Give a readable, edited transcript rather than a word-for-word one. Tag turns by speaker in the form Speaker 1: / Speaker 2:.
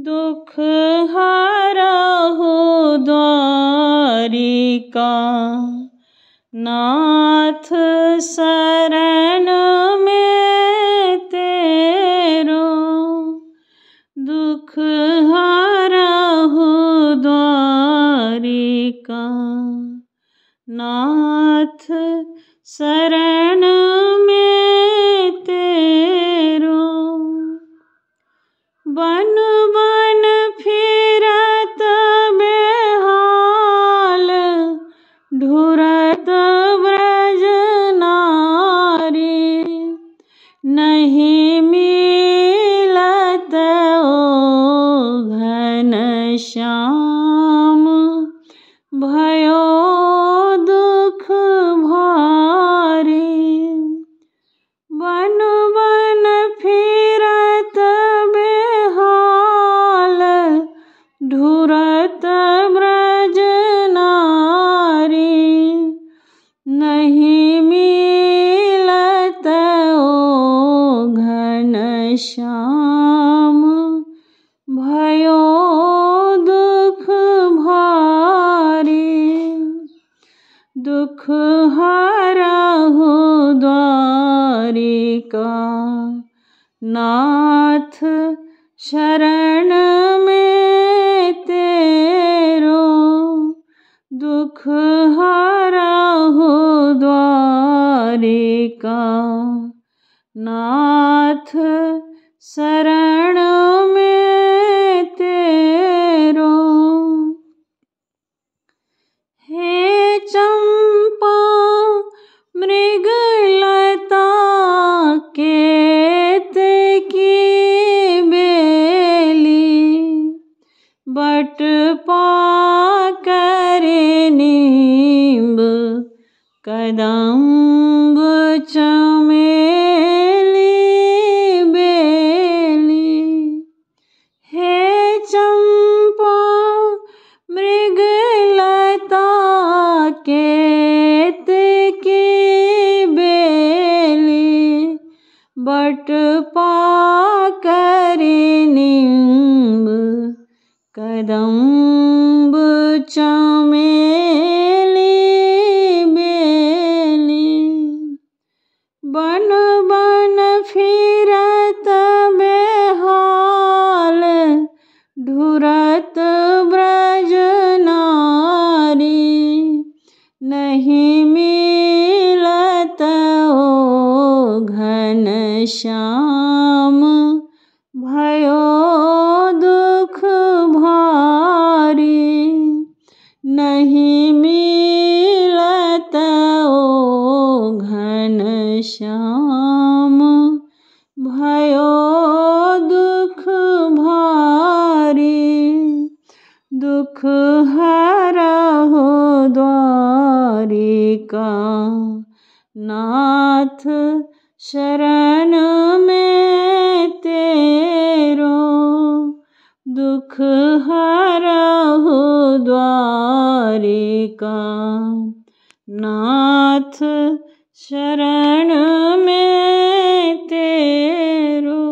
Speaker 1: दुख हरहु द्वारिका नाथ शरण में तेरो दुख हरहु द्वारिका नाथ शरण में तेरो। बन बन फिरत बेहाल ढूरत ब्रज नारी नहीं मिलत ओ घन श्याम भयो दुख भारी। बन बन फिरत बेहाल ढूरत ब्रज नारी नहीं मिलत ओ घन श्याम भयो दुख भारी। दुख हरहु द्वारिका नाथ शरण में तेरो दुख हरहु द्वारिका नाथ शरण में तेरो। हे चंपा मृगलता केतकी बेली बट पाकर नींब कदम्ब चमेली बेली। हे चंपा मृगलता केतकी बेली बट पाकर नींब कदम्ब चमेली बेली। बन बन फिरत बेहाल ढूरत ब्रज नारी नहीं मिलत ओ घन श्याम भयो दुख भारी नहीं मिलत ओ घन श्याम भयो दुख भारी। दुख हरहु द्वारिका नाथ शरण में तेरो दुख हरहु द्वारिका नाथ शरण में तेरो।